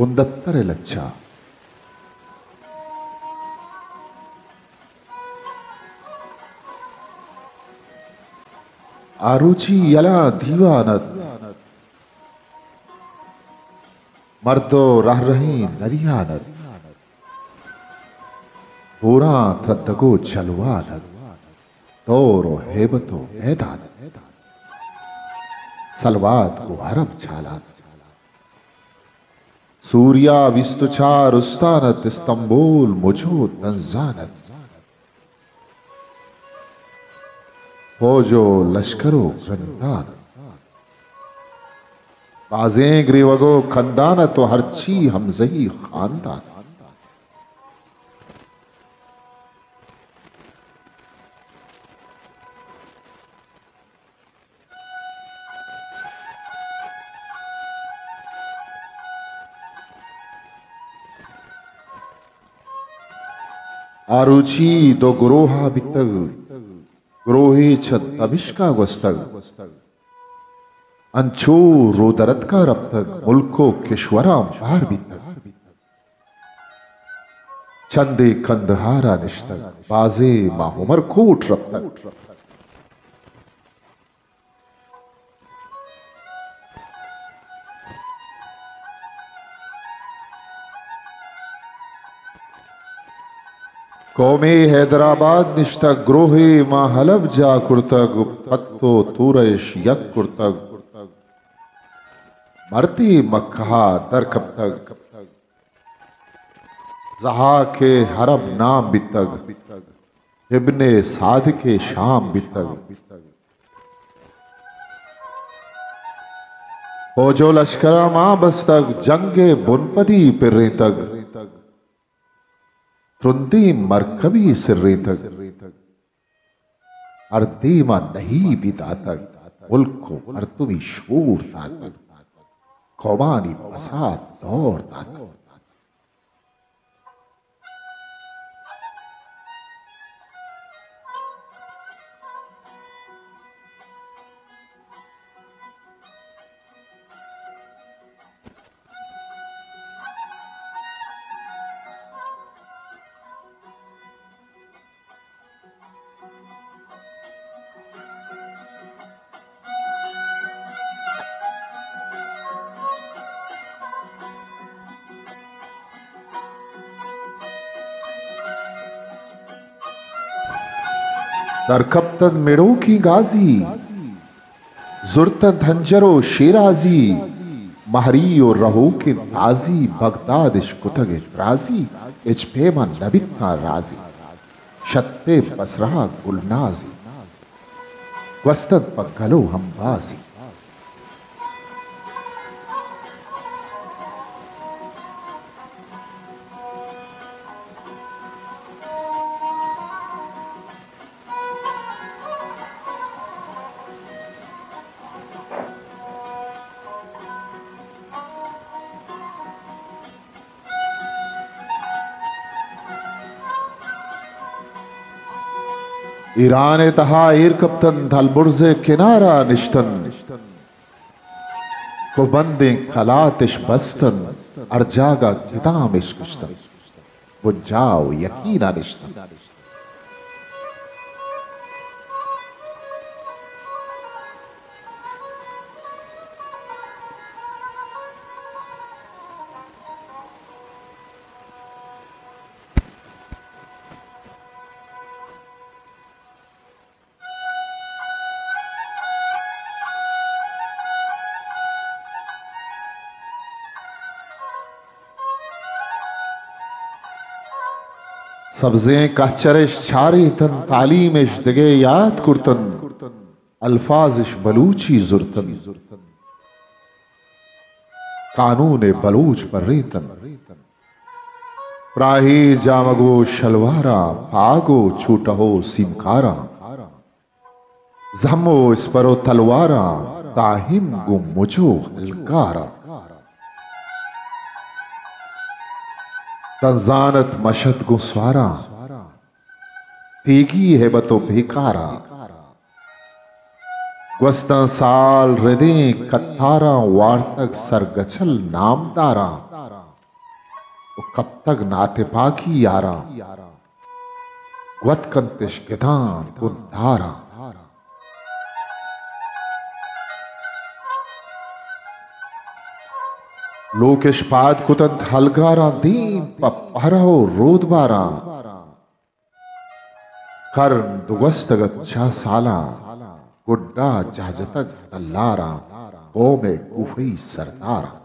بندپتر ءِ لچہ۔ آروچی یلاں دیوان ات، مرد ءُ رہرہیں نریان ات، ہوراں تردگ ءُ جلوان ات، دور ءُ ہیبت ءُ میدان ات، سلوات گوں عرب چالان ات۔ سوریا بیست ءُ چار استان ات، استنبول مچ ءُ دنزان ات۔ فوج ءُ لشکر ءُ گرندان ات۔ بازیں گریوگ ءُ کندان ات ءُ ہرچی ہمزہی خاندان ات۔ آروچی دو گروہ بیتگ، گروہے چہ دمشق ءَ گوستگ، انچو رودرتک ءَ رپتگ، ملک ءُ کشوراں بار بیتگ۔ چندے کندہار ءَ نشتگ، بازے ماں عمر کوٹ رپتگ۔ قومے حیدرآباد نشتگ، گروہے ماں حلب جاہ کرتگ، پت ءُ تورہ اش یک کرتگ۔ مردے مکہ ءَ در کپتگ، ضحاک ءِ حرم نام بیتگ، ابن صادق ءِ شام بیتگ۔ فوج ءُ لشکراں مان بستگ، جنگ ءِ بنپدی پرینتگ، ترندیں مرکبے سرینتگ۔ ہر دیم ءَ نہیبی داتگ، ملک ءُ مردمی شور داتگ، قومانی پسات دور داتگ۔ در کپتنت مڑوکیں گازی، زرتنت ہنجر ءُ شیرازی، مہری ءُ رہوکیں تازی، بغداد اش کتگ اعتراضی، ہچ پیم ءَ نہ بیتاں رازی۔ شت پہ بصرہ ءَ گلنازی، گوستنت پہ گل ءُ ہمبازی۔ ایران ءِ تہا ایر کپتنت، البرز ءِ کنارا نشتنت۔ کوہبندیں کلات اش بستنت، ہر جاگہ گدام اش کشتنت، بنجاہ ءُ یقینا نشتنت۔ سبزیں کہچر اش چاریتنت، تعلیم اش دگہ یات کرتنت، الفاظ اش بلوچی زرتنت، قانون ءِ بلوچ پریتنت۔ پراہی جامگ ءُ شلواراں، پاگ ءُ چوٹہ ءُ سیمکاراں، زہم ءُ اسپر ءُ تلواراں، داہم گوں مچ ءُ ہلکاراں۔ دنزان ات مشد گوں سواراں، تیگی ہیبت ءُ بیکاراں۔ گوستاں سال ردیں کتاراں، وارتگ سرگچل نامداراں۔ کپتگ ناتپاکی یاراں، گوت کنتش گدان گوں داراں۔ لوکش پاد کتنت ہلگاراں، دیم پہ پہرہ و رودباراں۔ کرن دو گوستگ ات چہ سالاں، گڈا جہجتگ تلاراں، قوم ء کوفئی سرداراں۔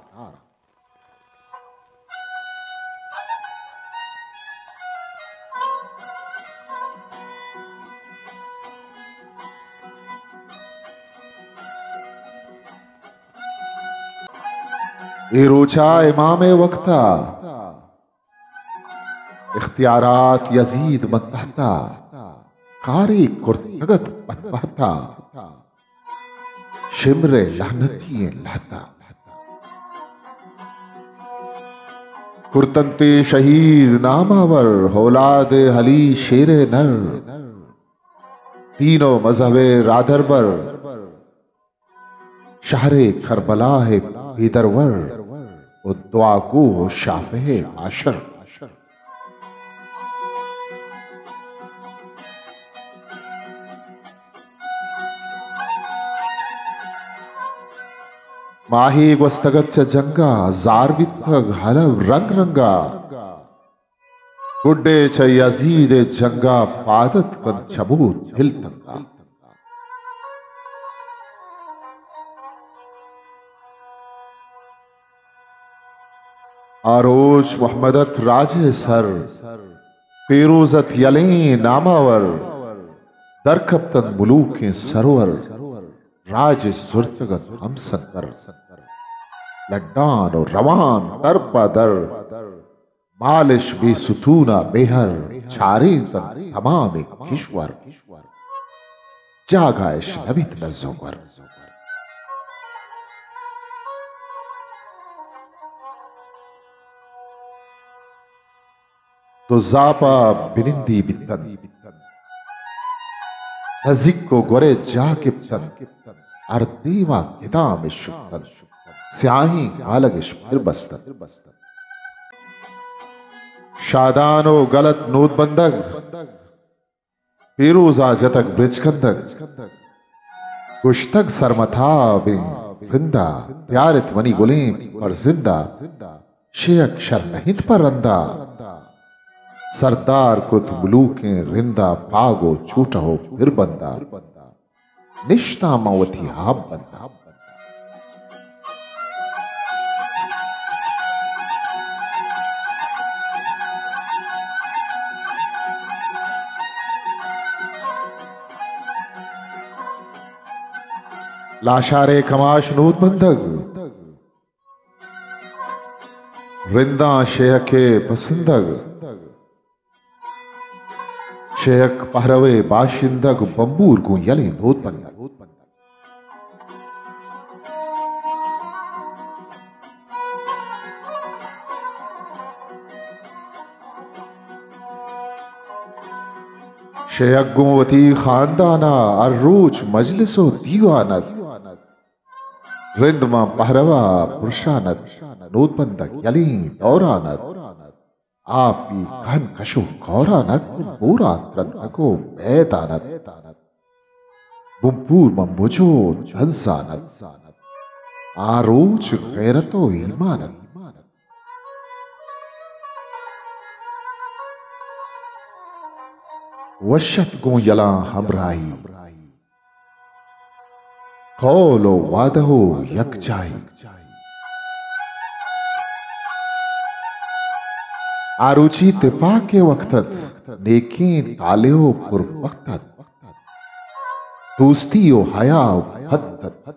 اے روچا امام ء وقتا، اختیارات یزید من تحتا، کارے کرتگ ات بدبہتا، شمر ء لعنتی ئیں لہتا۔ کرتنتے شہید ناماور، اولاد ہلی شیر نر، دین و مذہب ء رادربر، شہر کربلا ء پیدرور و دعاگو و شافہ ء معاشر۔ ماہے گوستگ ات چہ جنگا، زار بیتگ حلب رنگ رنگا۔ گڈے چہ یزید ء جنگا، پاد اتک انت چمود دل تنگا۔ آ روچ محمد ات راج ء سر، پیروز ات یلیں ناماور، در کپت انت ملوکیں سرور، راج زرتگ ات ہم سنگر، لڈان و روان در پہ در۔ مالش بے ستون ء مہر، چارینت انت تمامیں کشور۔ جاگہ اش نہ بیت نز و گور۔ دو زاپ ء بنندی بیت انت، نزیک و گور ء جاہ گپت انت، ہر دیم ء گدام اش شت انت، سیاہیں گالگ اش پر بست انت۔ شادان و گل ات نود بندگ، پیروزا جتگ برچکندگ۔ گوشتگ سرمتابیں رندا، بیارت منی گلیں پرزندا۔ شیہک شر نہ انت پہ رندا۔ سردار کت ملوکیں رندا، پاگ و چوٹہ و پربندا۔ نشتاں من وتی ہب بندا۔ لاشارے کماش نود بندگ، رنداں شیہکے پسندگ۔ شیہک پہرو ء باشندگ، بمبور گوں یلیں نود بندگ۔ شیہک گوں وتی خاندان ء ہر روچ مجلس و دیوان ات۔ رند ماں پہرو ء پرشان ات، نود بندگ یلیں دوران ات۔ آپی کہن کش و کوران ات، بوران ترندگ و میدان ات۔ بمپور ماں مج و دنزان ات۔ آ روچ غیرت و ایمان ات۔ وش ات گوں یلاں ہمراہی، قول و وعدہ و یکجاہی۔ آ روچی تپاک ء وقت ات، نیکیں طالع و پر بخت ات۔ دوستی و حیا و حد ات۔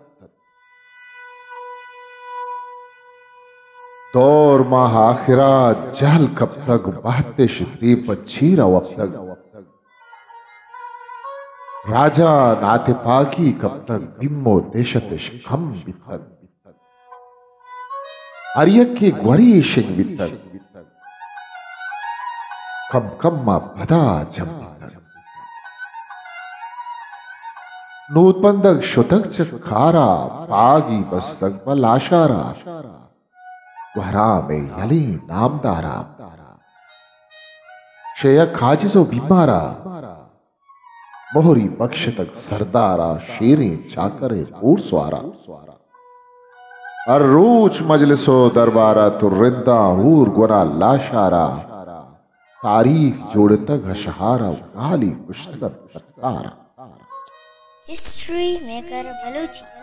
دور ماہ آخرا جہل کپتگ، بہتش دیم پہ چیرا وپتگ۔ راجا ناتپاکی کپتگ، بیم و دہشتش کم بیتگ۔ ہر یکے گوری شنگ بیتگ، کم کم ء پدا جم بیتگ۔ نود بندگ شتگ چہ کارا، پاگی بستگ پہ لاشارا۔ گوھرام ءِ یلیں نامدار ءَ، شہ یک عاجز ءُ بیمار ءَ، مہری بکشتگ سردار ءَ، شیریں چاکر ءِ پور سوار ءَ۔ ہر روچ مجلس ءُ دربار ءَ، تو رنداں ہور گون ءَ لاشار ءَ۔ تاریخ جوڑتگ ہشہار ءَ، گالی کشتگ انت ستار ءَ۔ History maker Balochi.